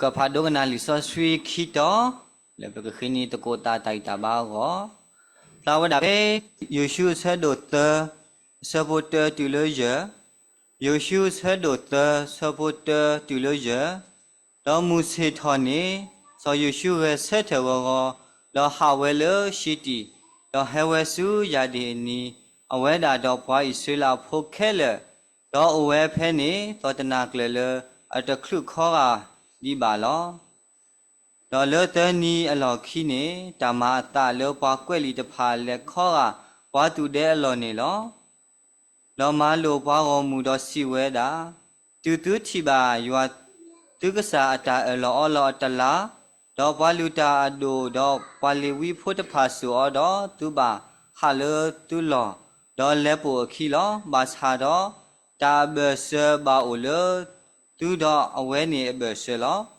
ပဖးဒိကနၣ်လံာ်စီဆှံခံတီၤ လၢပကဃ့န့ၢ်သကိးသးတၢ်ဂံၢ်တၢ်ဘါအဂီၢ်, ဖျါဝဲဒၣ်ဖဲ ယိၤၡူအဆၢဒိၣ်သၢ အဆၢဖိတၢတုၤလၢယဲၢ်, ယိၤၡူအဆၢဒိၣ်သၢ အဆၢဖိတၢတုၤလၢယဲၢ်, ဒီးမုၢ်ဆ့ၣ်ထီၣ်န့ၣ် စီၤယိၤၡူဂဲၤဆၢထၢၣ်ဂီၤဂီၤ, ဒီးဟးဝဲလၢၡ့တံၣ်, ဒီးဟဲဝဲဆူယၢ်ဒ့ၣ်အနံၤ, အဝဲဒၣ်ဒီးပှၤအံၣ်စရ့လးဖိခဲလၢာ်, ဒီးအိၣ်ဝဲဖဲန့ၣ် သီၣ်တနၢ်ကျၢၢ်လၢအတချုးခီဂာ်ဒံးဘၣ်လီၤ. ဒီးလၢသၢနံၤအလီၢ်ခံန့ၣ် တၢ်မၤအသးလၢပှၤကွဲးလံာ်တဖၣ်လဲၤခီဂာ်ပှၤသူၣ်ဒဲအလီၢ်န့ၣ်လီၤ. ဒီးမၤလိာ်ပှၤဂီၢ်မုၢ်ဒီးစံးဝဲဒၣ်, တုၤသုထံၣ်ဘၣ်ယွၤသုကစၢ်အတၢ်အၢၣ်လီၤအီလီၤအတလး, ဒီးပှၤလုၢ်တၢ်အဒိၣ်ဒီးပှၤလ့ၤဝံဖိတဖၣ်စိာ်အီၤဒီး, သုဘၣ်ဟးလၢသုလီၢ်, ဒီးလဲၤပိာ်အခံလီၤ. ဘၣ်ဆၣ်ဒီး တၢ်အဘၢၣ်စၢၤဘၣ်အိၣ်လၢသုဒီးအဝဲန့ၣ်အဘၢၣ်စၢၤလီၤ.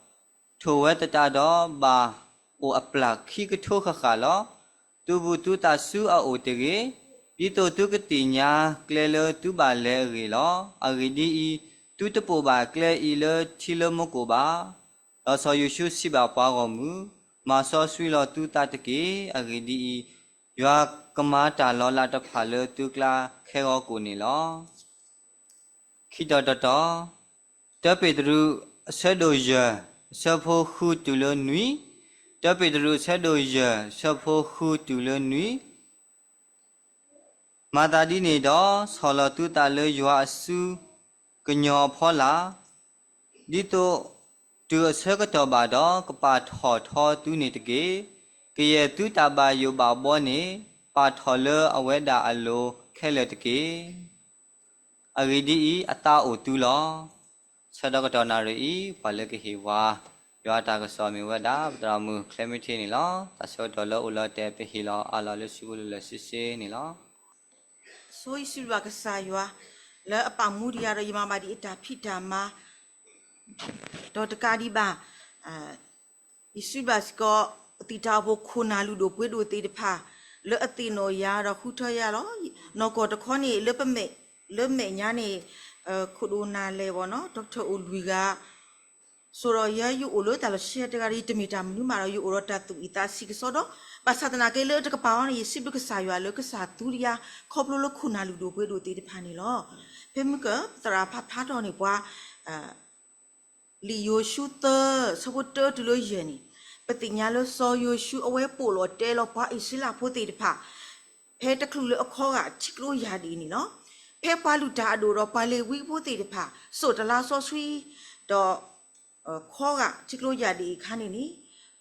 ထိၣ်ဝဲသတးဒီးဘၣ်အိၣ်အပျၢ်ခံကထိဃၣ်ဃၣ်လီၤ. သုဘူးသုသးဆူအအိၣ်တဂ့ၤ, ဒ်သိးသုကသ့ၣ်ညါကျဲလၢသုဘၣ်လဲၤအဂ့ၢ်လီၤ. အဂ့ၢ်ဒ်အံၤ, သုတပိာ်ဘၣ်ကျဲအံၤလၢထံလၢမူကိာ်ဘၣ်. ဒီးစီၤယိၤၡူစံးဘၣ်ပှၤဂီၢ်မုၢ်, မၤစီဆှံလီၤသုသးတက့ၢ်. အဂ့ၢ်ဒ်အံၤ, ယွၤကမၤတၢ်လီၤလးတဖၣ်လၢသုကျါခဲဂီၤကိာ်န့ၣ်လီၤ. ခံတီၤတတီၤ, တၢပ့းတရူး အဆၢဒိၣ်ယဲၢ် အဆၢဖိဃုတုၤလၢနွံ, တၢပ့းတရူး အဆၢဒိၣ်ယဲၢ် အဆၢဖိဃုတုၤလၢနွံ, မၤသးဒ်န့ၣ်ဒီး ဆီၣ်လီၤသုသးလၢယွၤအစုကညီၤအဖီလာ်, ဒ်သိးတုၤအဆၢကတီၢ်ဘၣ်ဒီး ကပာ်ထီၣ်ထီသုန့ၣ်တက့ၢ်. ကယဲၢ်သုတၢ်ဘၣ်ယိၣ်ဘၣ်ဘီန့ၣ် ပာ်ထီၣ်လၢအဝဲဒၣ်အလိၤခဲလၢာ်တက့ၢ်. အဂ့ၢ်ဒ်အံၤ, အသးအိၣ်သုလီၤ. ဆၢကတီၢ်နၣ်ရံၣ်အံၤ ပှၤလၢကဟ့ၣ်ဝဲ ယွၤအတၢ်ကစီၣ်မ့ၢ်ဝဲဒၣ် ပသရၣ်မုၣ် ချဲမ့ထ့ န့ၣ်လီၤ. တၢ်ဆၢကတီၢ်လၢအိၣ်လီၤတဲာ် ပဟ့ၣ်လီၤအးလီၤလၢစုဖိလၢလၢာ်ဆ့ဆ့န့ၣ်လီၤ. ဆိယစံးဘျုးဘၣ်ကစၢ်ယွၤ လၢအပာ်မူဒံးယၤဒီး ယမၤဘၣ်ဒံးအတၢ်ဖံးတၢ်မၤ ဒီးတကးဒံးဘၣ် ယစံးဘျုးဘၣ်စ့ၢ်ကီး ပသံၣ်တၢ်အိၣ်ဖှိၣ်ခိၣ်နၢ်လုၢ်ဒိၣ်ပှ့ၤဒိၣ်သ့ၣ်တဖၣ် လၢအသ့ၣ်နီၣ်ယၤဒီးဃုထၢယၤလီၤ. နီၢ်ကီၢ်တခီန့ၣ် လၢပမဲာ်, လၢမဲာ်ညါန့ၣ် ခိၣ်ဒိၣ်နၢ်လဲၣ်ဘၣ်နီၤ ဒီကထၢၣ်အိၣ်လွံၢ်ဂၤ စိဒီးယဲ ယအိၣ်လၢတၢ်လီၢ်ဆံးတဂၤဒီး ယတမ့ၢ်တၢ်မနုၤမးဒီး ယအိၣ်ဒီးတၢ်သူၣ်အံၣ်သးဆံးကစီဒီး ဘၣ်ဆၣ်သနာ်က့လၢတကပၤအံၤန့ၣ် ယစံးဘျုးကစၢ်ယွၤလၢကစၢ်သူဒံးယၤ ခီဖျိလၢခိၣ်နၢ်လုၢ်ဒိၣ်ပှ့ၤဒိၣ်သ့ၣ်တဖၣ်န့ၣ်လီၤ. ဖဲမုၢ်ကၢ သရၣ်ဖးဖျါထီၣ်န့ၣ်ပှၤ လံာ်ယိၤၡူသၢ ဆၢဖိတၢတုၤလၢယဲၢ်န့ၣ် ပသ့ၣ်ညါလၢစီၤယိၤၡူအဝဲပိာ်လီၤတဲလီၤပှၤအံၣ်စရ့လးဖိသ့ၣ်တဖၣ် ဖဲတချုးလၢအခီဂာ်ထံကျိယၢ်ဒ့ၣ်န့ၣ်လီၤ. ဖဲပှၤလုၢ်တၢ်အဒိၣ်ဒီးပှၤလ့ၤဝံဖိသ့ၣ်တဖၣ် စိာ်တလါစီဆှံ ဒီး ခီဂာ်ထံကျိယၢ်ဒ့ၣ်အခါန့ၣ်န့ၣ်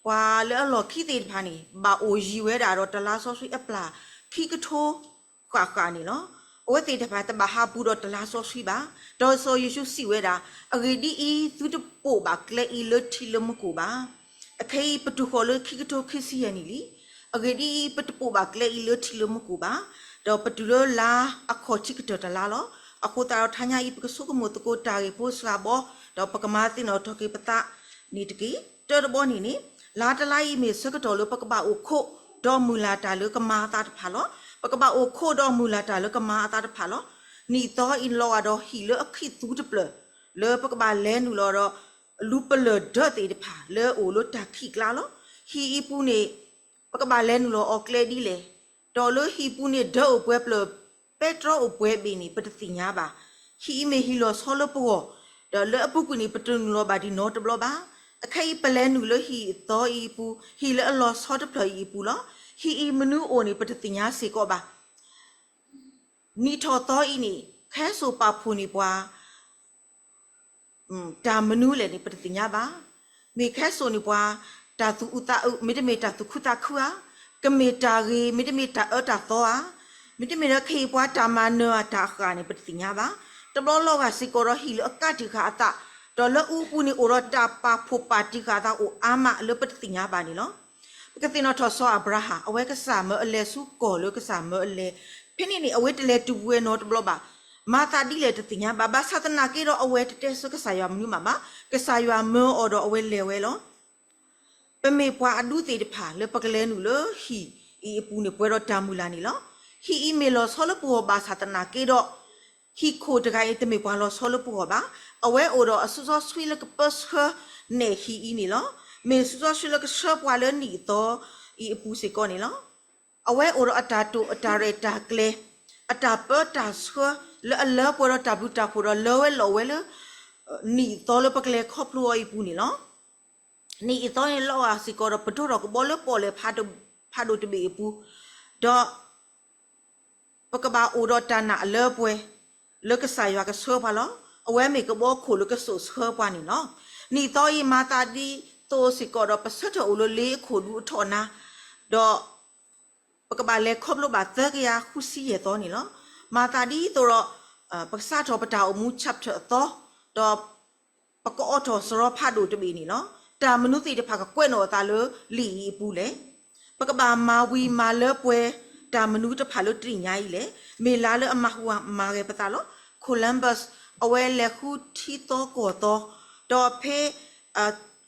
ပှၤလၢအလီၢ်ခံသ့ၣ်တဖၣ်န့ၣ် ဘၣ်အိၣ်ယံၤဝဲဒၣ်ဒီးတလါစီဆှံအပျၢ်ခံကထိဃၣ်ဃၣ်န့ၣ်လီၤ. အဝဲသ့ၣ်တဖၣ်တဘၣ်ဟးပူၤဒီးတလါစီဆှံဘၣ်. ဒီးစီၤယိၤၡူစံးဝဲဒၣ်, အဂ့ၢ်ဒ်အံၤ, သုတပိာ်ဘၣ်ကျဲအံၤလၢထံလၢမူခိၣ်ဘၣ်. အခဲအံၤပတုၤဃီၤလၢခံကထိခံဆံယဲၢ်နံၣ်လံ. အဂ့ၢ်ဒ်အံၤ, ပတပိာ်ဘၣ်ကျဲအံၤလၢထံလၢမူခိၣ်ဘၣ်. ဒီးပတုၤလၢလါအခီၣ်ထံးကတၢၢ်တလါလီၤ. အဃိသတးဒီး တဟါညါအံၤ ပကဆိကမိၣ်သကိးတၢ်ဂ့ၢ်ဖိစှၤဘီ, ဒီးပကမၤသ့ၣ်နီၣ်ထီၣ်က့ၤပသးန့ၣ်တက့ၢ်. တၢတဘီန့ၣ်န့ၣ်, လါတလါအံၤမ့ၢ်ဆၢကတီၢ်လၢပကဘၣ်အိၣ်ခိးဒီးမုၢ်လၢ်တၢ်လၢကမၤအသးတဖၣ်လီၤ. ပကဘၣ်အိၣ်ခိးဒီးမုၢ်လၢ်တၢ်လၢကမၤအသးတဖၣ်လီၤ. နံၣ်သီအံၤလီၤဂာ်ဒီးဟံၣ်လၢအခံးသူတဖျၢၣ် လၢပကဘၣ်လဲၤနုာ်လီၤဒီး လူပလၢၢ်ဒၢးသ့ၣ်တဖၣ်လၢအအိၣ်လၢတၢ်ခံးကျါလီၤ. ဟံၣ်အံၤပူၤန့ၣ် ပကဘၣ်လဲၤနုာ်လီၤအီၤကျဲဒ်လဲၣ်. ဒီးလၢဟံၣ်ပူၤန့ၣ် ဒၢးအိၣ်ပှဲၤဖျၢၣ်, ပဲတြီအိၣ်ပှဲၤဘ့ၣ်န့ၣ် ပတသ့ၣ်ညါဘၣ်. ဟံၣ်အံၤမ့ၢ်ဟံၣ်လီၤဆီလၢပဂီၢ်, ဒီးလၢအပူၤကွံာ်န့ၣ် ပတနုာ်လီၤဘၣ်ဒံးနီတဘျီဘၣ်. အခဲအံၤပလဲၤနုာ်လၢဟံၣ်အသီအံၤအပူၤ, ဟံၣ်လၢအလီၤဆီတဖျၢၣ်အံၤအပူၤလီၤ. ဟံၣ်အံၤမနုၤအိၣ်န့ၣ် ပတသ့ၣ်ညါစ့ၢ်ကီးဘၣ်. နံၣ်ထီၣ်သီအံၤန့ၣ် ခဲစိာ်ပာ်ဖှိၣ်န့ၢ်ပှၤ တၢ်မနုၤလဲၣ်န့ၣ် ပတသ့ၣ်ညါဘၣ်. မ့ၢ်ခဲစိာ်န့ၢ်ပှၤ တၢ်သူၣ်အုးသးအုး, မ့တမ့ၢ်တၢ်သူၣ်ခုသးခုဧါ, ကမ့ၢ်တၢ်ဂ့ၤ, မ့တမ့ၢ်တၢ်အၢတၢ်သီဧါ, မ့တမ့ၢ်ဒီးခဲအံၤပှၤတၢ်မၤနၢၤဧါတၢ်အဃၣ်န့ၣ် ပတသ့ၣ်ညါဘၣ်. တဘျီလီၤဂာ်စ့ၢ်ကီးဒီးဟံၣ်လၢအကးတံာ်ဃာ်အသး, ဒီးလၢအပူၤန့ၣ်အိၣ်ဒီးတၢ်ပာ်ဖှိၣ်ပာ်တံာ်ဃာ်အသးအိၣ်အါမးလၢပတသ့ၣ်ညါဘၣ်န့ၣ်လီၤ. ပကသ့ၣ်နီၣ်ထီၣ်စီၤအၤဘြၤဟၣ်, အဝဲကစၢ်မၢအလဲၤဆူကီၢ်လၢကစၢ်မၢအလဲၤ, ဖဲန့ၣ်န့ၣ် အဝဲတလဲၤတုၤဝဲနီတဘျီဘၣ်. မၤသးဒ်လဲၣ်တသ့ၣ်ညါဘၣ်. ဘၣ်ဆၣ်သနာ်က့ဒီး အဝဲတတဲဆၢကစၢ်ယွၤမနုၤမးဘၣ်. ကစၢ်ယွၤမၢအီၤဒီးအဝဲလဲၤဝဲလီၤ. ပမ့ၢ်ပှၤအဒူသ့ၣ်တဖၣ်လၢပကလဲၤနုာ်လၢဟံၣ်အံၤအပူၤန့ၣ် ပှဲၤဒီးတၢ်မုၢ်လၢ်န့ၣ်လီၤ. ဟံၣ်အံၤမ့ၢ်လီၤဆီလၢပဂီၢ်ဘၣ်ဆၣ်သနာ်က့ဒီး ဟံၣ်ခိၣ်တဂၤအံၤ တမ့ၢ်ပှၤလီၤဆီလၢပဂီၢ်ဘၣ်. အဝဲအိၣ်ဒီးအစုစီဆှံလၢကပၢဆှၢနဲၣ်ဟံၣ်အံၤန့ၣ်လီၤ. မ့ၢ်စုစီဆှံလၢကဆှၢပှၤလၢနံၣ်အသီအံၤအပူၤစ့ၢ်ကီးန့ၣ်လီၤ. အဝဲအိၣ်ဒီးအတၢ်တိာ်အတၢ်ရဲၣ်တၢ်ကျဲၤ, အတၢ်ပၢတၢ်ဆှၢလၢအလၢပှဲၤဒီးတၢ်ဘျုးတၢ်ဖှိၣ်ဒီးလၢဝဲလီၤဝဲလၢ နံၣ်အသီလၢပကလဲၤခီဖျိအီၤအံၤအပူၤန့ၣ်လီၤ. နံၣ်အသီန့ၣ်လီၤဂာ်စ့ၢ်ကီးဒီးပဒိၣ်ထီၣ်ကဘီလၢပီၣ်လဲၣ်ဖးဒိၣ်တဘ့ၣ်အပူၤ, ဒီး ပကဘၣ်အိၣ်ဒီးတၢ်နာ်အလၢပှဲၤ လၢကစၢ်ယွၤကဆှၢပှၤလီၤ. အဝဲမ့ၢ်ကဘီခိၣ်လၢကစိာ်ဆှၢပှၤန့ၣ်လီၤ. နံၣ်သီအံၤမၤသးဒ်သိးစ့ၢ်ကီးဒီး ပဆၢထၢၣ်အိၣ်လၢလ့အခိၣ်ဒူအထီၣ်နၤ, ဒီး ပကဘၣ်လဲၤခီဖျိဘၣ်သၢကယၤဃုဆံယဲၢ်သီန့ၣ်လီၤ. မၤသးဒ်သိးဒီး ပကစးထီၣ်ပတၢ်အိၣ်မူ chapter အသီ, ဒီး ပကအီထီၣ်စရီဖးဒိၣ်တဘ့ၣ်န့ၣ်လီၤ. တၢ်မနုၤသ့ၣ်တဖၣ်ကကွဲးနီၣ်အသးလၢလံာ်အံၤအပူၤလဲၣ်. ပကဘၣ်မၤဝံၤမၤလၢပှဲၤ တၢ်မနုၤတဖၣ်လၢတနံၣ်ညါအံၤလဲၣ်. မ့ၢ်လါလၢအမၤဟူးမၤဂဲၤပသးလီၤ. Columbus အဝဲလဲၤဃုထံသီကီၢ်သီ, ဒီးဖဲ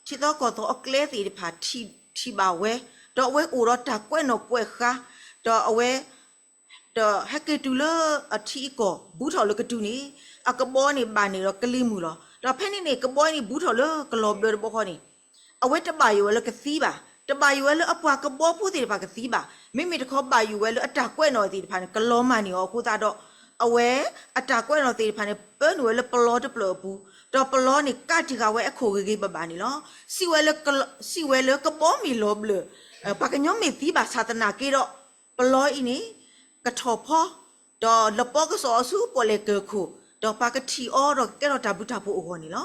ထံသီကီၢ်သီအကျဲသ့ၣ်တဖၣ် ထံၣ်ဘၣ်ဝဲ, ဒီးအဝဲအိၣ်ဒီးတၢ်ကွဲးနီၣ်ကွဲးဃါ, ဒီးအဝဲ ဒီးဟဲက့ၤတုၤလၢအထံအကီၢ် ဘူးထီၣ်လၢကတုၤန့ၣ် အကဘီန့ၣ်ဘၣ်န့ၣ်ဒီးကလံၤမုၢ်လီၤ. ဒီးဖဲန့ၣ်န့ၣ် ကဘီန့ၣ်ဘူးထီၣ်လၢကလီၤဘျၢတဘျီဃီန့ၣ် အဝဲတဘၣ်ယိၣ်ဝဲလၢကသံဘၣ်, တဘၣ်ယိၣ်ဝဲလၢအပှၤကဘီဖိသ့ၣ်တဖၣ်ကသံဘၣ်. မ့မ့ၢ်တခီဘၣ်ယိၣ်ဝဲလၢအတၢ်ကွဲးနီၣ်သ့ၣ်တဖၣ်န့ၣ် ကလီၤမၢ်န့ၢ်အီၤအဃိသတးဒီး အဝဲအတၢ်ကွဲးနီၣ်သ့ၣ်တဖၣ်န့ၣ် ပၢနုာ်ဝဲလၢပလီတဖျၢၣ်အပူၤ, ဒီးပလီန့ၣ်ကးတံာ်ဃာ်ဝဲအခိၣ်ဂ့ၤဂ့ၤဘၣ်ဘၣ်န့ၣ်လီၤ. စံးဝဲလၢကဘီမ့ၢ်လီၤဘျၢၣ် ပှၤကညီမ့ၢ်သံဘၣ်ဆၣ်သနာ်က့ဒီး ပလီအံၤန့ၣ် ကထီၣ်ဖီ ဒီးလပီကစီၣ်အီၤဆူပီၣ်လဲၣ်ကၢၢ်ခိၣ်, ဒီးပှၤကထံၣ်အီၤဒီးကကဲထီၣ်တၢ်ဘျုးတၢ်ဖှိၣ်အဂီၢ်န့ၣ်လီၤ.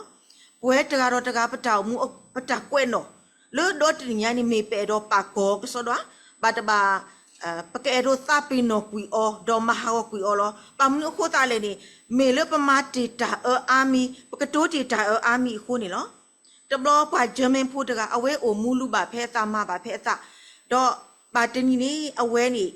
ပဝဲတဂၤဒီးတဂၤပတၢ်အိၣ်မူပတၢ်ကွဲးနီၣ် လၢဒီတနံၣ်ညါန့ၣ် မ့ၢ်ပအဲၣ်ဒိးပာ်ကီၤကစီဒီဧါ, ဘၣ်တဘၣ် ပကအဲၣ်ဒိးသးပ့ၤနီၣ်ကွံာ်အီၤ ဒီးမၤဟးဂီၤကွံာ်အီၤလီၤ. ဘၣ်မနုၤအဃိသတးလဲၣ်န့ၣ် မ့ၢ်လၢပမၤတ့ၢ်တၢ်အၢအါမံၤ ပကတိၤတ့ၢ်တၢ်အၢအါမံၤအဃိန့ၣ်လီၤ. တဘျီပှၤ German ဖိတဂၤ အဝဲအိၣ်မူလူၤဘၣ်ဖဲအသးမၤဘၣ်ဖဲအသး, ဒီးဘၣ်တနံၤန့ၣ် အဝဲန့ၣ်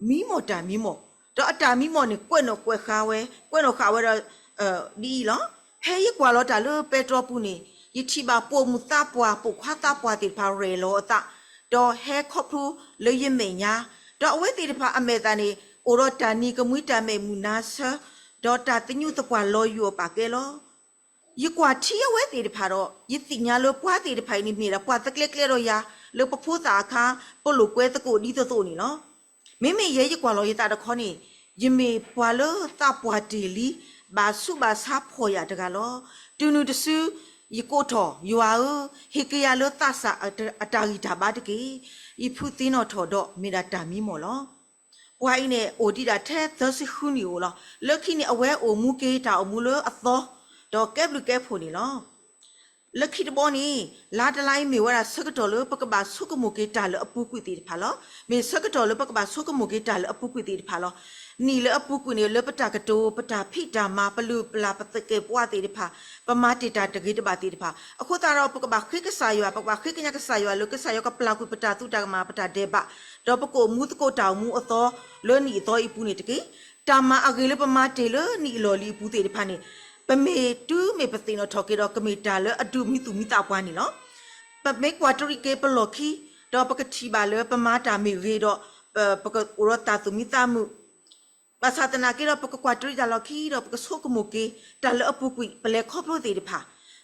မံမီၢ်တၢ်မံမီၢ်, ဒီးအတၢ်မံမီၢ်န့ၣ် ကွဲးနီၣ်ကွဲးဃါဝဲ, ကွဲးနီၣ်ဃာ်ဝဲဒီး ဒ်အံၤလီၤ. ဖဲယကွၢ်လီၤတၢ်လၢပဲတြီပူၤန့ၣ် ယထံၣ်ဘၣ်ပိာ်မုၣ်သးပှၢ် ပိာ်ခွါသးပှၢ်သ့ၣ်တဖၣ်ရဲၣ်လီၤအသး, ဒီးဟဲခီဖျိလၢယမဲာ်ညါ, ဒီးအဝဲသ့ၣ်တဖၣ်အမဲာ်သၣ်န့ၣ် အိၣ်ဒီးတၢ်နံၤကမှံတၢ်မဲာ်မုာ်နါဆၢ, ဒီးတၢ်သညူးသပှၢ်လီၤယိာ်အပာ်ကဲလီၤ. ယကွၢ်ထံအဝဲသ့ၣ်တဖၣ်ဒီး ယသ့ၣ်ညါလၢပှၤသ့ၣ်တဖၣ်အံၤန့ၣ် မ့ၢ်ဒၣ်ပှၤသကျဲကျဲဒီးယၤ လၢပဖိသၣ်အခါ ပလိာ်ကွဲသကိးဒ်သိးသိးန့ၣ်လီၤ. မ့မ့ၢ်ယဲယကွၢ်လီၤယသးတခီန့ၣ် ယမ့ၢ်ပှၤလၢသးပှၢ်တ့ၢ်လံ ဘၣ်ဆူးဘၣ်ဆါဖှီၣ်ယာ်တဂၤလီၤ. တုၤနုၤတစု ယကိးထီၣ် ယွၤဧၢ, ဟ့ၣ်က့ၤယၤလၢသးစၢ်အတၢ်ဂံၢ်တၢ်ဘါတက့ၢ်. ယဖုသ့ၣ်နီၣ်ထီၣ်ဒီး မ့ၢ်ဒၣ်တၢ်မံမီၢ်လီၤ. ပှၤအံၤန့ၣ် အိၣ်ဒံးဒၣ်ထဲသၢဆံဃုနံၣ်ဧိၤလီၤ. လၢခံန့ၣ် အဝဲအိၣ်မူက့ၤတၢ်အိၣ်မူလၢအသီ, ဒီးကဲဘျုးကဲဖှိၣ်န့ၣ်လီၤ. လၢခံတဘီန့ၣ် လါတလါအံၤမ့ၢ်ဝဲဒၣ်ဆၢကတီၢ်လၢပကဘၣ်ဆိကမိၣ်က့ၤတၢ်လၢအပူၤကွံာ်သ့ၣ်တဖၣ်လီၤ. မ့ၢ်ဆၢကတီၢ်လၢပကဘၣ်ဆိကမိၣ်က့ၤတၢ်လၢအပူၤကွံာ်သ့ၣ်တဖၣ်လီၤ. နံၣ်လၢအပူၤကွံာ်န့ၣ် လၢပတၢ်ကတိၤ ပတၢ်ဖံးတၢ်မၤ ပလုၢ်ပလၢ်ပသကဲာ်ပဝးသ့ၣ်တဖၣ်, ပမၤတ့ၢ်တၢ်တဂ့ၤတဘၣ်သ့ၣ်တဖၣ်, အဃိသတးဒီး ပကဘၣ်ဃ့ကစၢ်ယွၤ, ပကဘၣ်ဃ့ကညးကစၢ်ယွၤလၢကစၢ်ယွၤကပျၢ်ကွံာ်ပတၢ်သူတၢ်ကမၣ် ပတၢ်ဒဲးဘး, ဒီးပကအိၣ်မူသကိးတၢ်အိၣ်မူအသီ လၢနံၣ်အသီအံၤပူၤန့ၣ်တက့ၢ်. တၢ်မၤအဂ့ၤလၢပမၤတ့ၢ်လၢနံၣ်အလီၢ်လံၤအပူၤသ့ၣ်တဖၣ်န့ၣ် ပမ့ၢ်တုၤမ့ၢ်ပသ့ၣ်နီၣ်ထီၣ်က့ၤဒီး ကမ့ၢ်တၢ်လၢအဒုးမံသူၣ်မံသးပှၤန့ၣ်လီၤ. ပမ့ၢ်ကွၢ်တရံးက့ၤပလီၢ်ခံ ဒီးပကထံၣ်ဘၣ်လၢပမၤတၢ်မ့ၢ်ဂ့ၤဒီး ပကအိၣ်ဒီးတၢ်သူၣ်မံသးမုာ် ဘၣ်ဆၣ်သနာ်က့ဒီး ပကကွၢ်တရံးတၢ်လီၢ်ခံဒီး ပကဆိကမိၣ်က့ၤ တၢ်လၢအပူၤကွံာ် ပလဲၤခီဖျိသ့ၣ်တဖၣ်,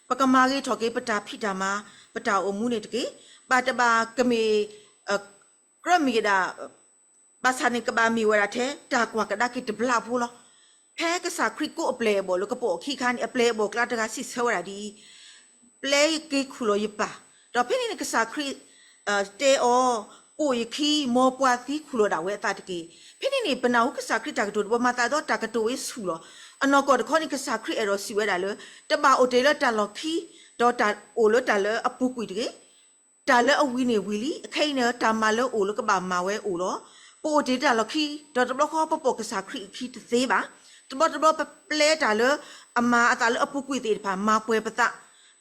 ပကမၤဂ့ၤထီၣ်က့ၤပတၢ်ဖံးတၢ်မၤ ပတၢ်အိၣ်မူန့ၣ်တက့ၢ်. ဘၣ်တဘၣ်ကမ့ၢ် ကြၢးမ့ၢ်ဒၣ် ဘၣ်ဆၣ်န့ၣ် ကဘၣ်မ့ၢ်ဝဲဒၣ်ထဲ တၢ်ကွၢ်ကဒါက့ၤတဘျီဖိလီၤ. ဖဲကစၢ်ခရံာ်ကိးအပျဲၢ်အဘီၣ်လၢကပိာ်အခံအခါန့ၣ် အပျဲၢ်အဘီၣ်ကျါတဂၤစံးဆၢဝဲဒၣ်ဒ်အံၤ, ပျဲယက့ၤခူၣ်လီၤယပၢ်, ဒီးဖဲန့ၣ်န့ၣ် ကစၢ်ခရံာ် တဲအီၤ, ပိာ်ယခံ, မ်ပှၤသံခူၣ်လီၤဒၣ်ဝဲအသးတက့ၢ်. ဖဲန့ၣ်န့ၣ် ပနၢ်ဟူကစၢ်ခရံာ်တၢ်ကတိၤတဘီ မၤသးဒ်တၢ်ကတိၤဝဲဆူၣ်လီၤ. အနီၢ်ကီၢ်တခီန့ၣ် ကစၢ်ခရံာ်အဲၣ်ဒိးစံးဝဲဒၣ်လၢ တဘၣ်အိၣ်တ့ၢ်လၢတၢ်လီၢ်ခံ ဒီးတၢ်အိၣ်လၢတၢ်လၢအပူၤကွံာ်တဂ့ၤ. တၢ်လၢအဝံၤန့ၣ်ဝံၤလံ, အခဲအံၤန့ၣ် တၢ်မၤလၢအအိၣ်လၢကဘၣ်မၤဝဲအိၣ်လီၤ. ပအိၣ်တ့ၢ်လၢတၢ်လီၢ်ခံ ဒီးတဘျီဃီပပိာ်ကစၢ်ခရံာ်အခံတသ့ဘၣ်. တဘျီတဘျီပပျဲတၢ်လၢအမၤအသးလၢအပူၤကွံာ်သ့ၣ်တဖၣ် မၤပှဲၤပသး,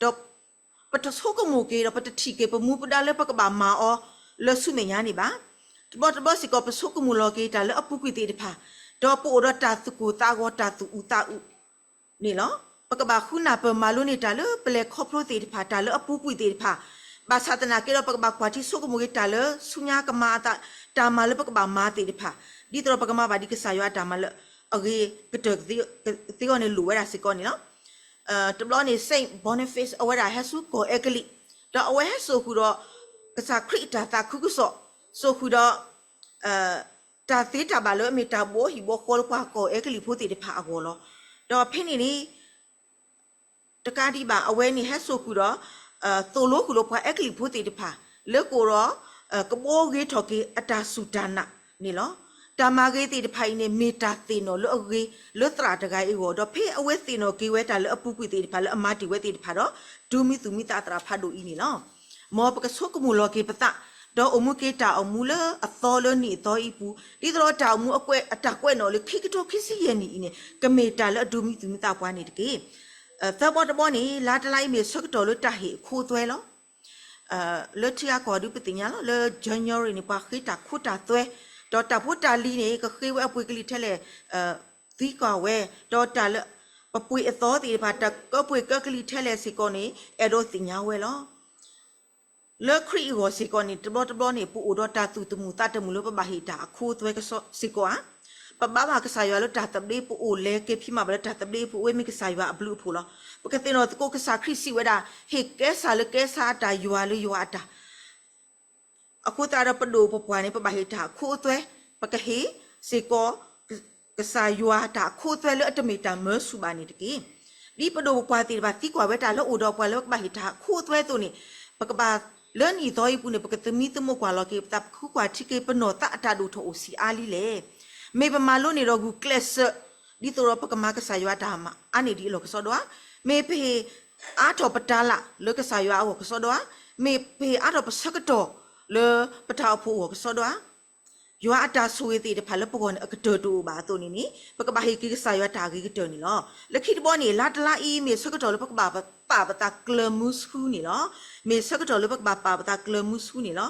ဒီးပတဆိကမိၣ်က့ၤ ဒီးပတထံၣ်က့ၤပမူပဒါလၢပကဘၣ်မၤအီၤလၢဆူမဲာ်ညါန့ၣ်ဘၣ်. တဘျီတဘျီစ့ၢ်ကီး ပဆိကမိၣ်လီၤက့ၤတၢ်လၢအပူၤကွံာ်သ့ၣ်တဖၣ်, ဒီးပအိၣ်ဒီးတၢ်သူၣ်ကိၢ်သးဂီၤ တၢ်သူၣ်အုးသးအုး န့ၣ်လီၤ. ပကဘၣ်ဃုနၢ်ပၢၢ်မၤလိန့ၢ်တၢ်လၢပလဲၤခီဖျိသ့ၣ်တဖၣ် တၢ်လၢအပူၤကွံာ်သ့ၣ်တဖၣ်, ဘၣ်ဆၣ်သနာ်က့ဒီး ပကဘၣ်ကွၢ်ထံဆိကမိၣ်က့ၤတၢ်လၢဆူညါကမၤအသး, တၢ်မၤလၢပကဘၣ်မၤသ့ၣ်တဖၣ်, ဒ်သိးဒီးပကမၤဘၣ်ဒ်ကစၢ်ယွၤအတၢ်မၤလၢ အဂ့ၤကတၢၢ်သ့အဂီၢ်န့ၣ် လိၣ်ဝဲဒၣ်စ့ၢ်ကီးန့ၣ်လီၤ. တဘျီန့ၣ် Saint Boniface အဝဲဒၣ်ဟဲဆူကီၢ်အဲကလံး, ဒီးအဝဲဟဲစိာ်ဃုာ်ဒီး ကစၢ်ခရံာ်အတၢ်သးခုကစီၣ်, စိာ်ဃုာ်ဒီး တၢ်သ့တၢ်ဘၣ်လၢအမ့ၢ်တၢ်ဘှီဟံၣ်ဘှီဃီလၢပှၤကီၢ်အဲကလံးဖိသ့ၣ်တဖၣ်အဂီၢ်လီၤ. ဒီးဖဲန့ၣ်န့ၣ် တကးဒံးဘၣ် အဝဲန့ၣ်ဟဲစိာ်ဃုာ်ဒီး သိၣ်လိဃုာ်ဒီးပှၤအဲကလံးဖိသ့ၣ်တဖၣ် လၢကအိၣ်ဒီး ကဘှီဂ့ၤထီၣ်က့ၤအတၢ်စူၢ်တၢ်နာ်န့ၣ်လီၤ. တၢ်မၤဂ့ၤသ့ၣ်တဖၣ်အံၤန့ၣ် မ့ၢ်တၢ်သ့ၣ်နီၣ်လၢအဂ့ၤ လၢသရၣ်တဂၤအံၤအဂီၢ်, ဒီးဖဲအဝဲသ့ၣ်နီၣ်က့ၤဝဲတၢ်လၢအပူၤကွံာ်သ့ၣ်တဖၣ်လၢအမၤတ့ၢ်ဝဲသ့ၣ်တဖၣ်ဒီး ဒိးမံသူၣ်မံသးသရၣ်ဖးဒိၣ်အံၤန့ၣ်လီၤ. မ်ပကဆိကမိၣ်လီၤက့ၤပသး, ဒီးအိၣ်မူက့ၤတၢ်အိၣ်မူလၢအသီလၢနံၣ်အသီအံၤအပူၤ, ဒ်သိးဒီးတၢ်အိၣ်မူအကွဲး အတၢ်ကွဲးနီၣ်လၢခံကထိခံဆံယဲၢ်နံၣ်အံၤန့ၣ် ကမ့ၢ်တၢ်လၢအဒိးမံသူၣ်မံသးပှၤန့ၣ်တက့ၢ်. သၢဘီတဘီန့ၣ် လါတလါအံၤမ့ၢ်ဆၢကတီၢ်လၢတၢ်ဟ့ၣ်အခိအသွဲလီၤ. လၢထံဂၤကီၢ်ဒုပသ့ၣ်ညါလီၤ, လၢ January န့ၣ် ပှၤဃ့တၢ်ခိတၢ်သွဲ, ဒီးတၢ်ဖိတၢ်လံၤန့ၣ် ကဃ့ဝဲအပှ့ၤကလံၤထဲလဲၣ် သံကွၢ်ဝဲ, ဒီးတၢ်လၢပပှ့ၤအသီသ့ၣ်တဖၣ် တၢ်ကပှ့ၤကလံၤထဲလဲၣ်စ့ၢ်ကီးန့ၣ် အဲၣ်ဒိးသ့ၣ်ညါဝဲလီၤ. လၢခရံာ်အဂီၢ်စ့ၢ်ကီးန့ၣ် တဘျီတဘျီန့ၣ် ပအိၣ်ဒီးတၢ်သူၣ်တမုာ်သးတမုာ်လၢပဘၣ်ဟ့ၣ်တၢ်အခိအသွဲစ့ၢ်ကီးဧါ. ပဘါဘၣ်ကစၢ်ယွၤလၢတၢ်သဘျ့, ပအိၣ်လဲၤက့ၤဖံးမၤဘၣ်လၢတၢ်သဘျ့, ပအိၣ်ဝဲမ့ၢ်ကစၢ်ယွၤအဘျုးအဖှိၣ်လီၤ. ပကသ့ၣ်နီၣ်သကိးကစၢ်ခရံာ်စံးဝဲဒၣ်, ဟ့ၣ်ကဲစၢ်လၢကဲစၢ်အတၢ်, ယွၤလၢယွၤအတၢ် အဃိသတးဒီး ပဒိၣ်ပပှၢ်န့ၣ် ပဘၣ်ဟ့ၣ်တၢ်အခိအသွဲ, ပကဟ့ၣ်စ့ၢ်ကီး ကစၢ်ယွၤတၢ်အခိအသွဲလၢအတမ့ၢ်တၢ်မၢဆူၣ်ဘၣ်န့ၣ်တက့ၢ်. ဒ်ပဒိၣ်ပပှၢ်သ့ၣ်တဖၣ်သံကွၢ်ဝဲတၢ်လၢအိၣ်ဒီးပှၤလၢပကဘၣ်ဟ့ၣ်တၢ်အခိအသွဲအသိးန့ၣ်, ပကဘၣ်လၢနံၣ်သီအံၤပူၤန့ၣ် ပကသမံသမိးကွၢ်လီၤက့ၤပသး, ပကဃုကွၢ်ထံက့ၤ ပနီၢ်သးအတၢ်ဒိၣ်ထီၣ်အိၣ်ဆံးအါလံလဲၣ်. မ့ၢ်ပမၤလိန့ၢ်ဒီးဂုာ်ကျဲးစၢး ဒ်သိးဒီးပကမၤကစၢ်ယွၤတၢ်မၤအါန့ၢ်ဒံးအလီၢ်ကစီဒီဧါ. မ့ၢ်ပဟ့ၣ်အါထီၣ်ပတၤလၢ်လၢကစၢ်ယွၤအဂီၢ်ကစီဒီဧါ. မ့ၢ်ပဟ့ၣ်အါထီၣ်ပဆၢကတီၢ်လၢပတၢ်အိၣ်ဖှိၣ်အဂီၢ်ကစီဒီဧါ. ယွၤအတၢ်ဆိၣ်ဂ့ၤသ့ၣ်တဖၣ်လၢပဂီၢ်န့ၣ် အကတၢၢ်တအိၣ်ဘၣ်အသိးန့ၣ်န့ၣ် ပကဘၣ်ဟ့ၣ်က့ၤကစၢ်ယွၤတၢ်အဂ့ၤကတၢၢ်န့ၣ်လီၤ. လၢခံတဘီန့ၣ် လါတလါအံၤ မ့ၢ်ဆၢကတီၢ်လၢပကဘၣ်ပာ်ပသးကျၢၤမူဆူန့ၣ်လီၤ. မ့ၢ်ဆၢကတီၢ်လၢပကဘၣ်ပာ်ပသးကျၢၤမူဆူန့ၣ်လီၤ.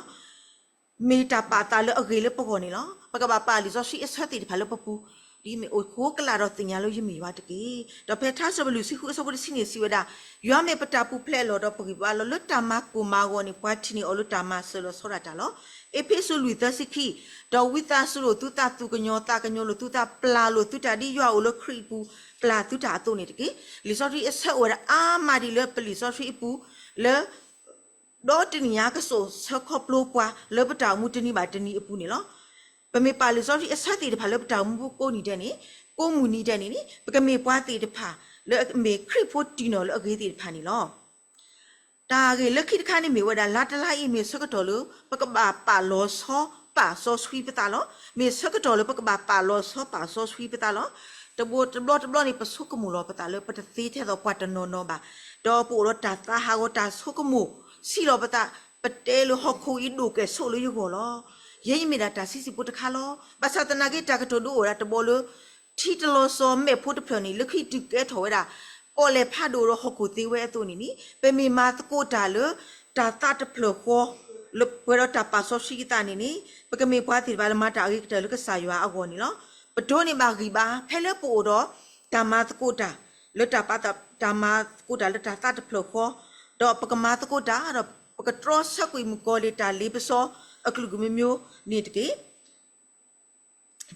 မ့ၢ်တၢ်ပာ်သးလၢအဂ့ၤလၢပဂီၢ်န့ၣ်လီၤ. ပကဘၣ်ပာ်လံာ်စီဆှံအဆၢသ့ၣ်တဖၣ်လၢပပူၤ, ဒ်မ့ၢ်အိၣ်ဃိကလာ်ဒီးသ့ၣ်ညါလၢယမ့ၢ်ယွၤတက့ၢ်. ဒီးဖဲထါစံးပတြၢၤလွံၢ်ဆံဃုအဆၢဖိတဆံန့ၣ်စံးဝဲဒၣ်, ယွၤမ့ၢ်ပတၢ်ပူၤဖျဲးအလီၢ်ဒီးပဂံၢ်ပဘါလီၤ. လၢတၢ်မၤကိၢ်မၤဂီၤန့ၣ် ပှၤထံၣ်န့ၢ်အီၤလၢတၢ်မၤစၢၤလီၤဆီဒၣ်တၢ်လီၤ. အ့းဖ့းစူးလွံၢ်သၢဆံခံ, ဒီးဝံသးစူၤလိာ်သုသးသူၣ်ကညီၤသးကညီၤလိာ်သုသး, ပျၢ်လိာ်သုတၢ်ဒ်ယွၤအိၣ်လၢခရံာ်အပူၤ ပျၢ်သုတၢ်အသိးန့ၣ်တက့ၢ်. လံာ်စီဆှံအဆၢအိၣ်ဝဲဒၣ်အါမးဒံးလၢပလံာ်စီဆှံအပူၤ, လၢ ဒီတနံၣ်ညါကစိာ်ဆၢခီဖျိပှၤလၢပတၢ်အိၣ်မူတနံၤဘၣ်တနံၤအပူၤန့ၣ်လီၤ. ပမ့ၢ်ပာ်လံာ်စီဆှံအဆၢသ့ၣ်တဖၣ်လၢပတၢ်အိၣ်မူကိးနံၤဒဲးန့ၣ်, ကိးမုၢ်နံၤဒဲးန့ၣ်န့ၣ် ပကမ့ၢ်ပှၤသ့ၣ်တဖၣ်လၢအမ့ၢ်ခရံာ်ဖိတံၢ်နီၢ်လၢအဂ့ၤသ့ၣ်တဖၣ်န့ၣ်လီၤ. တၢ်ဂ့ၢ်လၢခံတခါန့ၣ်မ့ၢ်ဝဲဒၣ် လါတလါအံၤမ့ၢ်ဆၢကတီၢ်လၢ ပကဘၣ်ပာ်လီၤဆီပာ်စီဆှံပသးလီၤ. မ့ၢ်ဆၢကတီၢ်လၢပကဘၣ်ပာ်လီၤဆီပာ်စီဆှံပသးလီၤ. တဘျီတဘျီန့ၣ် ပဆိကမိၣ်လီၤပသးလၢပတသ့ထဲသိးပှၤတနီၤနီၤဘၣ်. ဒီးပအိၣ်ဒီးတၢ်သးဟးဂီၤတၢ်ဆိကမိၣ် စံးလီၤပသး, ပတဲလၢဟီၣ်ခိၣ်အံၤဒိၣ်ကဲၣ်ဆိးလၢယဂီၢ်လီၤ. ယဲယမ့ၢ်ဒၣ်တၢ်ဆံးဆံးဖိတခါလီၤ. ဘၣ်ဆၣ်သနာ်က့ တၢ်ကတိၤဒုးအိၣ်ဝဲဒၣ်တဘီလၢ ထံတလီၤစီၤမဲာ်ဖိတဖျၢၣ်န့ၣ် လၢခံတုၤကဲထီၣ်ဝဲဒၣ် ပီၣ်လဲၣ်ဖးဒိၣ်ဒီးဟီၣ်ခိၣ်သ့ဝဲအသိးန့ၣ်န့ၣ် ပမ့ၢ်မၤသကိးတၢ်လၢ တၢ်သးတဖျၢၣ်ဃီ လၢပှဲၤဒီးတၢ်ပာ်စီဆှံအသးန့ၣ်န့ၣ် ပကမ့ၢ်ပှၤသ့ၣ်တဖၣ်လၢမၤတၢ်အဂ့ၤကတၢၢ်လၢကစၢ်ယွၤအဂီၢ်န့ၣ်လီၤ. ပဒိးန့ၢ်ဘၣ်ဂံၢ်ဘါ ဖဲလၢပအိၣ်ဒီး တၢ်မၤသကိးတၢ် လၢတၢ်ပာ်သး တၢ်မၤသကိးတၢ်လၢတၢ်သးတဖျၢၣ်ဃီ, ဒီးပကမၤသကိးတၢ် ဒီးပကတြီဆၢကွံာ်မုၣ်ကီၤလံၢ်တၢ်လ့ပစီအကလုာ်ကလုာ်မ့ၢ်မ့ၢ်န့ၣ်တက့ၢ်.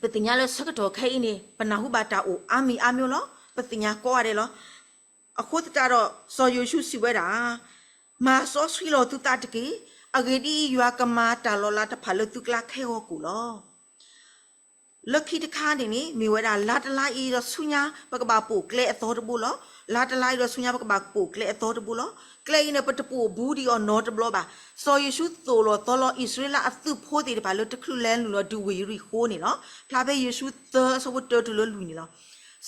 ပသ့ၣ်ညါလၢဆၢကတီၢ်ခဲအံၤန့ၣ် ပနၢ်ဟူဘၣ်တၢ်အိၣ်အါမံၤအါမံၤလီၤ. ပသ့ၣ်ညါကိးဂၤဒဲးလီၤ. အဃိသတးဒီး စီၤယိၤၡူးစံးဝဲဒၣ်, မၤစီဆှံလီၤသုသးတက့ၢ်. အဂ့ၢ်ဒ်အံၤ, ယွၤကမၤတၢ်လီၤလးတဖၣ်လၢသုကျါခဲဂီၤကိာ်လီၤ. လၢခံတခါန့ၣ်န့ၣ် မ့ၢ်ဝဲဒၣ်လါတလါအံၤဒီးဆူညါ ပကဘၣ်ပိာ်ကျဲအသီတဘိလီၤ. လါတလါအံၤဒီးဆူညါ ပကဘၣ်ပိာ်ကျဲအသီတဘိလီၤ. ကျဲအံၤန့ၣ် ပတပိာ်ဘူးဒံးအီၤနီတဘျီဘၣ်. စီၤယိၤၡူးသိၣ်လီၤသီလီၤအံၣ်စရ့လးအသုးဖိသ့ၣ်တဖၣ်လၢတချုးလဲၤနုာ်လီၤဒုးဝ့ၢ်ယရံၣ်ဃိန့ၣ်လီၤ. ဖျါဖဲယိၤၡူးသၢအဆၢဖိတၢတုၤလၢလွံၢ်န့ၣ်လီၤ.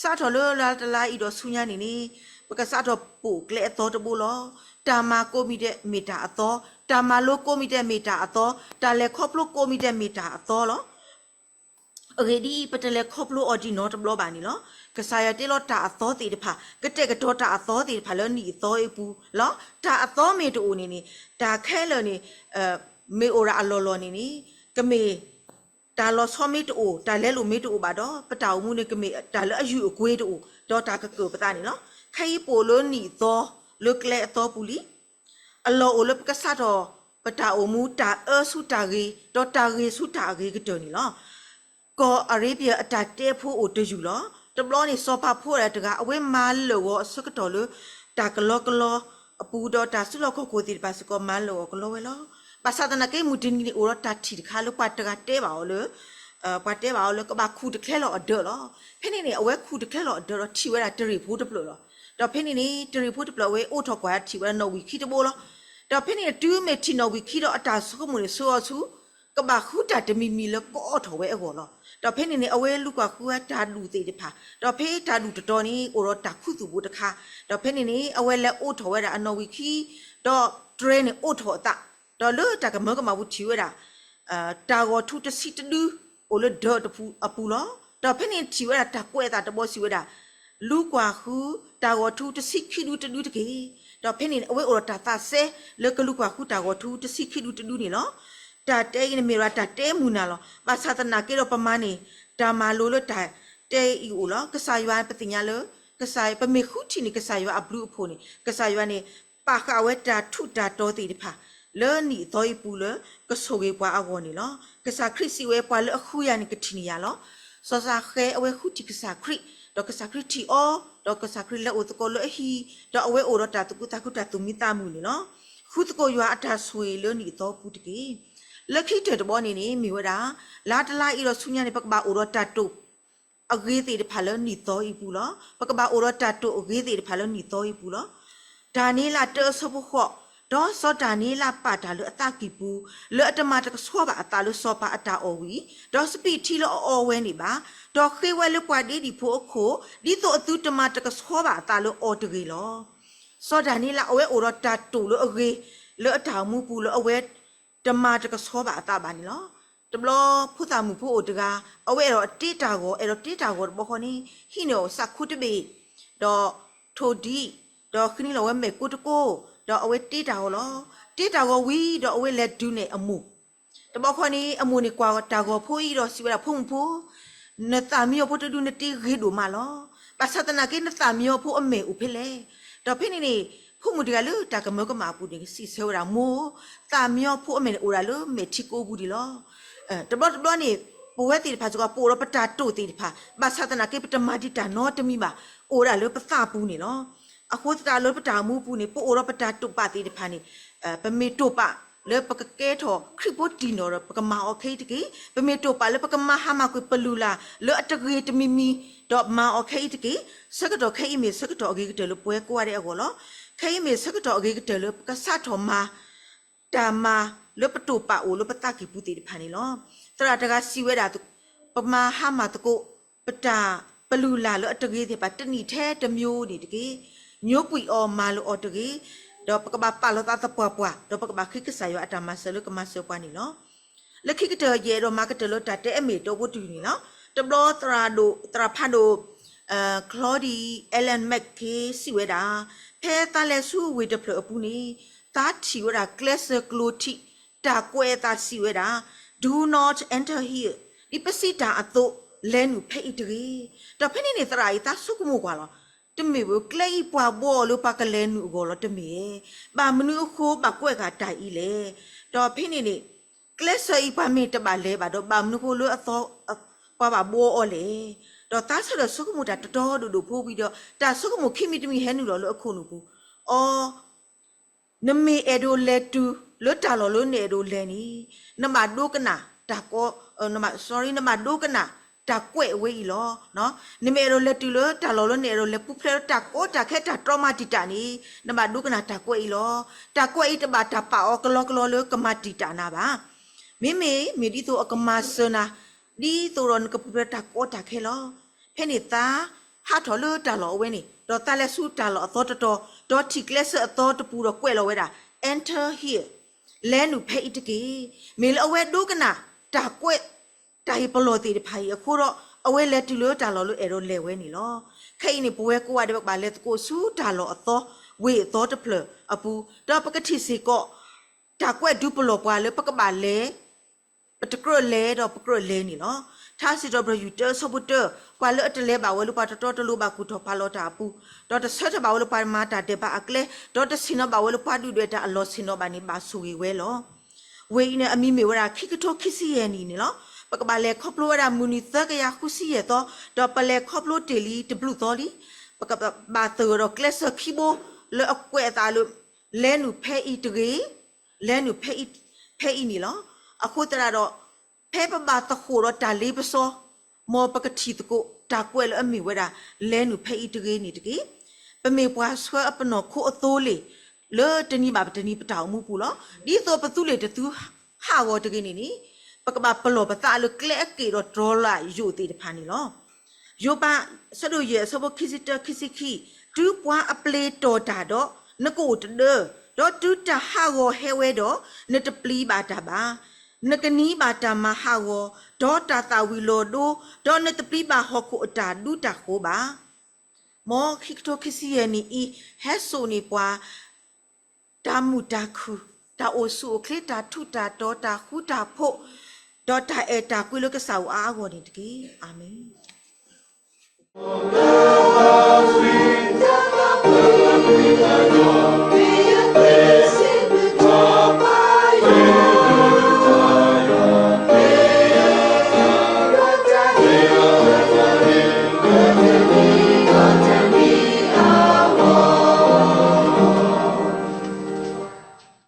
စးထီၣ်လၢလါတလါအံၤဒီးဆူညါန့ၣ်န့ၣ် ပကစးထီၣ်ပိာ်ကျဲအသီတဘိလီၤ. တၢ်မၤကိးမံၤဒဲးမ့ၢ်တၢ်အသီ, တၢ်မၤလိကိးမံၤဒဲးမ့ၢ်တၢ်အသီ, တၢ်လဲၤခီဖျိကိးမံၤဒဲးမ့ၢ်တၢ်အသီလီၤ. အဂ့ၢ်ဒ်အံၤ, ပတလဲၤခီဖျိအီၤဒံးနီတဘျီဘၣ်န့ၣ်လီၤ. ကစၢ်ယွၤတ့လီၤတၢ်အသီသ့ၣ်တဖၣ်, ကတဲာ်ကတီၤတၢ်အသီသ့ၣ်တဖၣ်လၢနံၣ်အသီအပူၤလီၤ. တၢ်အသီမ့ၢ်တအိၣ်န့ၣ်န့ၣ်, တၢ်ခဲလၢာ်န့ၣ် မ့ၢ်အိၣ်ဒၣ်အလီၢ်လီၢ်န့ၣ်န့ၣ်, ကမ့ၢ်တၢ်လီၤဆီမ့ၢ်တအိၣ်, တၢ်လဲလိာ်မ့ၢ်တအိၣ်ဘၣ်ဒီး ပတၢ်အိၣ်မူန့ၣ် ကမ့ၢ်တၢ်လၢအယုၢ်အကွ့တအိၣ်, ဒီးတၢ်ကကၢၣ်ပသးန့ၣ်လီၤ. ခဲအံၤပအိၣ်လၢနံၣ်အသီ, လၢကျဲအသီပူၤလံ. အလီၢ်အိၣ်လၢပကစးထီၣ်ပတၢ်အိၣ်မူ တၢ်အၢဆူတၢ်ဂ့ၤ, ဒီးတၢ်ဂ့ၤဆူတၢ်အဂ့ၤကတၢၢ်န့ၣ်လီၤ. ကီၢ်အၤရ့ဘံယၤအတၢ်တဲဖိအိၣ်တယုၢ်လီၤ. တဘျီန့ၣ် စီၤပၤဖိဒၣ်တဂၤ အဝဲမၤလၢာ်ဂီၤအဆၢကတီၢ်လၢ တၢ်ကလီကလီအပူၤ ဒီးတၢ်စုလီၢ်ခီၣ်ခိၣ်သ့ၣ်တဖၣ်စ့ၢ်ကီးမၤလၢာ်ဂီၤကလီဝဲလီၤ. ဘၣ်ဆၣ်သနာ်က့ မုၢ်တနံၤန့ၣ် အိၣ်ဒီးတၢ်ထံၣ်တခါလၢပှၤတဂၤတဲဘၣ်အီၤလၢ ပှၤတဲဘၣ်အီၤလၢကဘၣ်ခူၣ်တချဲလီၤအဒၢးလီၤ. ဖဲန့ၣ်န့ၣ် အဝဲခူၣ်တချဲလီၤအဒၢးဒီးထံၣ်ဝဲဒၣ်တရ့ၣ်ဖိတဖျၢၣ်လီၤ. ဒီးဖဲန့ၣ်န့ၣ် တရ့ၣ်ဖိတဖျၢၣ်အဝဲအိးထီၣ်ကွၢ်ထံၣ်ဝဲဒၣ်နီၣ်ဝံာ်ခံတဘိလီၤ. ဒီးဖဲန့ၣ် တုၤမ့ၢ်ထံၣ်နီၣ်ဝံာ်ခံဒီးအတၢ်ဆိကမိၣ်န့ၣ် ဆၢအီၤဆူ ကဘၣ်ဃုတၢ်တမံၤမံၤလၢကအီၣ်ထီၣ်ဝဲအဂီၢ်လီၤ. ဒီးဖဲန့ၣ်န့ၣ် အဝဲလူၤကွၢ်ဃုဝဲတၢ်ဒူၣ်သ့ၣ်တဖၣ်, ဒီးဖဲတၢ်ဒူၣ်တတီၤန့ၣ် အိၣ်ဒီးတၢ်ခူသူၣ်ဘိတခါ, ဒီးဖဲန့ၣ်န့ၣ် အဝဲလဲၤအိးထီၣ်ဝဲဒၣ်အနီၣ်ဝံာ်ခံ, ဒီးတြဲၤန့ၣ်အိးထီၣ်အသး, ဒီးလၢတၢ်ကမၢကမၣ်ပူၤထံၣ်ဝဲဒၣ် တၢ်ဂီၤထူတဆံတဒု အိၣ်လၢဒၢးတပူၤအပူၤလီၤ. ဒီးဖဲန့ၣ်ထံၣ်ဝဲဒၣ်တၢ်ကွဲးအသးတဘီစံးဝဲဒၣ်, လူၤကွၢ်ဃု တၢ်ဂီၤထူတဆံခံဒုတဒုတက့ၢ်. ဒီးဖဲန့ၣ် အဝဲအိၣ်ဒီးတၢ်သးစဲလၢကလူၤကွၢ်ဃုတၢ်ဂီၤထူတဆံခံဒုတဒုန့ၣ်လီၤ. တၢ်တဲအံၤန့ၣ်မ့ၢ်ဝဲဒၣ်တၢ်တဲမုာ်နၤလီၤ. ဘၣ်ဆၣ်သနာ်က့ဒီးပမၤန့ၣ် တၢ်မၤလိလၢတၢ်တဲအံၤအိၣ်လီၤ. ကစၢ်ယွၤပသ့ၣ်ညါလၢ ကစၢ် ပမ့ၢ်ဃုထံၣ်န့ၣ် ကစၢ်ယွၤအဘျုးအဖှိၣ်န့ၣ် ကစၢ်ယွၤန့ၣ် ပာ်ဃာ်ဝဲတၢ်ထူးတၢ်တီၤသ့ၣ်တဖၣ် လၢနံၣ်အသီအံၤပူၤလၢ ကဆိၣ်ဂ့ၤပှၤအဂီၢ်န့ၣ်လီၤ. ကစၢ်ခရံာ်စံးဝဲ ပှၤလၢအဃုယၤန့ၣ် ကထံၣ်န့ၢ်ယၤလီၤ. စီၤစၤဃဲအဝဲဃုထံၣ်ကစၢ်ခရံာ်, ဒီးကစၢ်ခရံာ်ထံၣ်အီၤ, ဒီးကစၢ်ခရံာ်လဲၤအိၣ်သကိးလၢအဟံၣ်, ဒီးအဝဲအိၣ်ဒီးတၢ်သူၣ်ခုသးခု တၢ်သူၣ်မံသးမုာ်န့ၣ်လီၤ. ဃုသကိးယွၤအတၢ်ဆိၣ်ဂ့ၤလၢနံၣ်အသီပူၤတက့ၢ်. လၢခံကတၢၢ်တဘီန့ၣ်န့ၣ် မ့ၢ်ဝဲဒၣ် လါတလါအံၤဒီးဆူညါန့ၣ် ပကဘၣ်အိၣ်ဒီးတၢ်တိာ် အဂ့ၤသ့ၣ်တဖၣ်လၢနံၣ်သီအံၤပူၤလီၤ. ပကဘၣ်အိၣ်ဒီးတၢ်တိာ်အဂ့ၤသ့ၣ်တဖၣ်လၢနံၣ်သီအံၤပူၤလီၤ. ဒၤနံးယ့လးတၢအဆၢဖိဃိး, ဒီးစီၤဒၤနံးယ့လးပာ်တၢ်လၢအသးကံၢ်ပူၤ, လၢအတမၤတကဆှီဘၣ်အသးလၢစီၤပၤအတၢ်အီၣ်ဝံၤ, ဒီးစပံးထံလၢအအီဝဲန့ၣ်ဘၣ်, ဒီးဃ့ဝဲလၢပှၤဒ့ဒံၣ်ဖိအခိၣ်, ဒ်သိးအသုတမၤတကဆှီဘၣ်အသးလၢအီၤတဂ့ၤလီၤ. စီၤဒၤနံးယ့လး အဝဲအိၣ်ဒီးတၢ်တိာ်လၢအဂ့ၤ လၢအတၢ်အိၣ်မူပူၤလၢအဝဲ တမၤတကဆှီဘၣ်အသးဘၣ်န့ၣ်လီၤ. တဘျီဖိသၣ်မုၣ်ဖိအိၣ်တဂၤ အဝဲအဲၣ်ဒိးတ့တၢ်ဂီၤ, အဲၣ်ဒိးတ့တၢ်ဂီၤတဘျီဃီန့ၣ် ဟံးန့ၢ်အီၤစးခိတဘ့ၣ်, ဒီးထိၣ်ဒံး, ဒီးဃ့န့ၢ်လီၤဝဲမဲာ်ကိတကိ, ဒီးအဝဲတ့တၢ်ဂီၤလီၤ. တ့တၢ်ဂီၤဝံၤဒီးအဝဲလဲၤတုၤန့ၢ်အမိၢ် တဘျီဃီန့ၣ် အမိၢ်န့ၣ်ကွၢ်တၢ်ဂီၤဖိအံၤဒီးစံးဝဲဒၣ် ဖိမုၣ်ဖိ, နသၣ်မံယီၤဖိတဒုနတ့ဂ့ၤဒိၣ်မးလီၤ. ဘၣ်ဆၣ်သနာ်က့ နသၣ်မံယီၤဖိအမဲာ်အိၣ်ဖဲလဲၣ်. ဒီးဖဲန့ၣ်န့ၣ် ဖိမုၣ်တဂၤလၢတၢ်ကမၢကမၣ်အပူၤန့ၣ် စံးဆၢဝဲဒၣ် မိၢ်, သၣ်မံယီၤဖိအမဲာ်န့ၣ်အိၣ်ဒၣ်လၢမဲာ်ထံကိးပူၤဒံးလီၤ. တဘျီတဘျီန့ၣ် ပဝဲသ့ၣ်တဖၣ်စ့ၢ်ကီး ပအိၣ်ဒီးပတၢ်တိာ်သ့ၣ်တဖၣ် ဘၣ်ဆၣ်သနာ်က့ ပတမၤဒံးတၢ်နီတမံၤဘၣ်, အိၣ်ဒၣ်လၢပသးပူၤန့ၣ်လီၤ. အဃိသတးလၢပတၢ်အိၣ်မူပူၤန့ၣ် ပအိၣ်ဒီးပတၢ်တိာ်ပာ်သ့ၣ်တဖၣ်န့ၣ် ပမ့ၢ်တိာ်ပာ်လၢပကကဲထီၣ်ခရံာ်ဖိတံၢ်နီၢ်ဒီး ပကမၤအီၤခဲအံၤတက့ၢ်. ပမ့ၢ်တိာ်ပာ်လၢပကမၤဟါမၢ်ကွံာ်ပလုၢ်လၢ်လၢအတဂ့ၤတမံၤမံၤ ဒီးမၤအီၤခဲအံၤတက့ၢ်. ဆၢကတီၢ်ခဲအံၤမ့ၢ်ဆၢကတီၢ်အဂ့ၤကတၢၢ်လၢပဝဲကိးဂၤဒဲးအဂီၢ်လီၤ. ခဲအံၤမ့ၢ်ဆၢကတီၢ်အဂ့ၤကတၢၢ်လၢပကစးထီၣ်မၤ တၢ်မၤလၢပတိာ်ပာ်အိၣ်လၢပသးကံၢ်ပူၤသ့ၣ်တဖၣ်န့ၣ်လီၤ. သရၣ်တဂၤစံးဝဲဒၣ် ပမၤဟါမၢ်သကိး ပတၢ်ပလုၢ်လၢ်လၢအတဂ့ၤသ့ၣ်တဖၣ် တနံၣ်ထဲတမျိုးန့ၣ်တက့ၢ်. ညိကွံာ်အီၤမၤလၢအီၤတဂ့ၤ, ဒီးပကဘၣ်ပာ်လီၤသးသပှၢ်ပှၢ် ဒီးပကဘၣ်ဃ့ကစၢ်ယွၤအတၢ်မၤစၢၤလၢကမၤစၢၤပှၤန့ၣ်လီၤ. လၢခံကတၢၢ် ယအဲၣ်ဒိးမၤကတၢၢ်လၢတၢ်တဲအမ့ၢ်အတီအိၣ်တယုၢ်န့ၣ်လီၤ. တဘျီသရၣ်ဒိၣ် သရၣ်ဖးဒိၣ် Claudie Allen McKay စံးဝဲဒၣ်, ဖဲသးလဲၤဆူဝ့ၢ်တဖျၢၣ်အပူၤန့ၣ် သးထံၣ်ဝဲဒၣ်ကျဲစၢၤကျိထံး တၢ်ကွဲးအသးစံးဝဲဒၣ်, Do not enter here, ဒ်ပစံးတၢ်အသိး လဲၤနုာ်ဖဲအံၤတဂ့ၤ. ဒီးဖဲန့ၣ်န့ၣ် သရၣ်အံၤသးဆိကမိၣ်ကွၢ်လီၤ. တမ့ၢ်ဝဲကျဲအံၤပှၤဘှီအီၤလၢပှၤကလဲၤနုာ်အဂီၢ်လီၤတမ့ၢ်ဧါ. ဘၣ်မနုၤအဃိဘၣ်ကွဲးဃာ်တၢ်အံၤလဲၣ်. ဒီးဖဲန့ၣ်န့ၣ် ကျဲစၢၤအံၤပှၤမ့ၢ်တဘၣ်လဲၤဘၣ်ဒီး ဘၣ်မနုၤအဃိလၢအသီ ပှၤဘၣ်ဘှီအီၤလဲၣ်. ဒီးသးဆၢထၢၣ်ဆိကမိၣ်တၢ်တတီဒိၣ်ဒိၣ်ဖိဝံၤဒီး တၢ်ဆိကမိၣ်ခံမံၤတမံၤဟဲနုာ်လီၤလၢအခိၣ်နူာ်ပူၤ, အိ နမ့ၢ်အဲၣ်ဒိးလဲၤတုၤလၢတၢ်လီၢ်လၢနအဲၣ်ဒိးလဲၤန့ၣ် နဘၣ်ဒိကနၣ်တၢ်ကီ, နဘၣ်, sorry, နဘၣ်ဒိကနၣ်တၢ်ကွဲးအဝဲအံၤလီၤ. နမ့ၢ်အဲၣ်ဒိးလဲၤတုၤလၢတၢ်လီၢ်လၢနအဲၣ်ဒိးလဲၤပူၤဖျဲးလၢတၢ်ကီတၢ်ခဲတၢ်တြီမၤတံာ်တာ်န့ၣ် နဘၣ်ဒိကနၣ်တၢ်ကွဲးအံၤလီၤ. တၢ်ကွဲးအံၤတဘၣ်တၢ်ပာ်အီၤကလီကလီလၢကမၤတံာ်တာ်နၤဘၣ်. မ့မ့ၢ် မ့ၢ်ဒ်သိးအကမၤစၢၤနၤ ဒ်သိးဒီးနကပူၤဖျဲးတၢ်ကီတၢ်ခဲလီၤ. ဖဲန့ၣ်သးဟးထီၣ်လၢတၢ်လီၢ်အဝဲန့ၣ် ဒီးသးလဲၤဆူတၢ်လီၢ်အသီတတီၤ ဒီးထံၣ်ကျဲစၢၤအသီတပူၤဒီးကွဲးလီၤဝဲဒၣ် Enter here, လဲၤနုာ်ဖဲအံၤတက့ၢ်. မ့ၢ်လၢအဝဲဒိကနၣ်တၢ်ကွဲး တၢ်ဟ့ၣ်ပလီၢ်သ့ၣ်တဖၣ်အံၤအဃိဒီး အဝဲလဲၤတုၤလၢတၢ်လီၢ်လၢအဲၣ်ဒိးလဲၤဝဲန့ၣ်လီၤ. ခဲအံၤန့ၣ် ပဝဲကိးဂၤဒဲး ပကဘၣ်လဲၤသကိးဆူတၢ်လီၢ်အသီ ဝ့ၢ်အသီတဖျၢၣ်အပူၤ ဒီးပကထံၣ်စ့ၢ်ကီး တၢ်ကွဲးဒုးပလီၢ်ပှၤလၢပကဘၣ်လဲၤ ပတကြၢးလဲၤဒီးပကြၢးလဲၤန့ၣ်လီၤ. ထါစံးထီၣ်ပတြၢၤ ယူၢ်တၢအဆၢဖိတၢ, ပှၤလၢအတလဲၤဘၣ်ဝဲလၢပှၤတတီတလိၤဘၣ်ကူၣ်ထီၣ်ဖးလီၤတၢ်အပူၤ, ဒီးတဆၢထၢၣ်ဘၣ်ဝဲလၢပှၤမၤတၢ်ဒဲးဘးအကျဲ, ဒီးတဆ့ၣ်နီၤဘၣ်ဝဲလၢပှၤဒုၣ်ဒွဲၣ်တၢ်အလီၢ်ဆ့ၣ်နီၤဘၣ်န့ၣ် ဘၣ်ဆိၣ်ဂ့ၤဝဲလီၤ. ဝ့ၢ်အံၤန့ၣ် အမံၤမ့ၢ်ဝဲဒၣ် ခံကထိခံဆံယဲၢ်နံၣ်န့ၣ်လီၤ. ပကဘၣ်လဲၤခီဖျိဝဲဒၣ်မုၢ်နံၤသၢကယၤဃုဆံယဲၢ်သီ, ဒီးပလဲၤခီဖျိတ့ၢ်လံတဘျုးသီလံ. ပကဘၣ်သဂၢၢ်ဒီးကျဲစၢၤခံဘိ လၢအကွဲးအသးလၢ လဲၤနုာ်ဖဲအံၤတဂ့ၤ, လဲၤနုာ်ဖဲအံၤ, ဖဲအံၤန့ၣ်လီၤ. အဃိသတးဒီး ဖဲပဘၣ်သဃိးဒီးတၢ်လ့ပစီ, မ်ပကထံၣ်သကိးတၢ်ကွဲးလၢအမ့ၢ်ဝဲဒၣ် လဲၤနုာ်ဖဲအံၤတဂ့ၤန့ၣ်တက့ၢ်. ပမ့ၢ်ပှၤဆှၢအပနီၢ်ခိအသိလ့ၣ် လၢတနံၤဘၣ်တနံၤပတၢ်အိၣ်မူပူၤလီၤ. ဒ်သိးပသူလ့ၣ်တသူဟးဂီၤတဂ့ၤန့ၣ်န့ၣ်, ပကဘၣ်ပလီၢ်ပသးလၢကျဲအက့ၢ်ဒီးတြီလာ်ယိာ်သ့ၣ်တဖၣ်န့ၣ်လီၤ. ယိၤဘး ဆၢဒိၣ်ယဲၢ် အဆၢဖိခံဆံတၢ ခံဆံခံ, တုၤပှၤအပျ့ၤတီၢ်တၢ်ဒီး, နကအိၣ်တဒၢ, ဒီးတုၤတၢ်ဟးဂီၤဟဲဝဲဒီး, နတပျံၤဘၣ်တၢ်ဘၣ်. နကနံၤဘၣ်တၢ်မၤဟးဂီၤ, ဒီးတၢ်သၣ်ဝံၤလီၤဒိ, ဒီးနတပျံၤဘၣ်ဟီၣ်ခိၣ်အတၢ်ဒူတၢ်ဃိၤဘၣ်. မ်ခံကထိခံဆံယဲၢ်နံၣ်အံၤ ဟဲစိာ်န့ၢ်ပှၤ တၢ်မုာ်တၢ်ခုၣ်, တၢ်အိၣ်ဆူၣ်အိၣ်ချ့, တၢ်ထူးတၢ်တီၤ, တၢ်ဃူတၢ်ဖိး, ဒီးတၢ်အဲၣ်တၢ်ကွံလၢကစၢ်အိၣ်အါအါဂီၢ်န့ၣ်တက့ၢ်. အၤမ့ၣ်.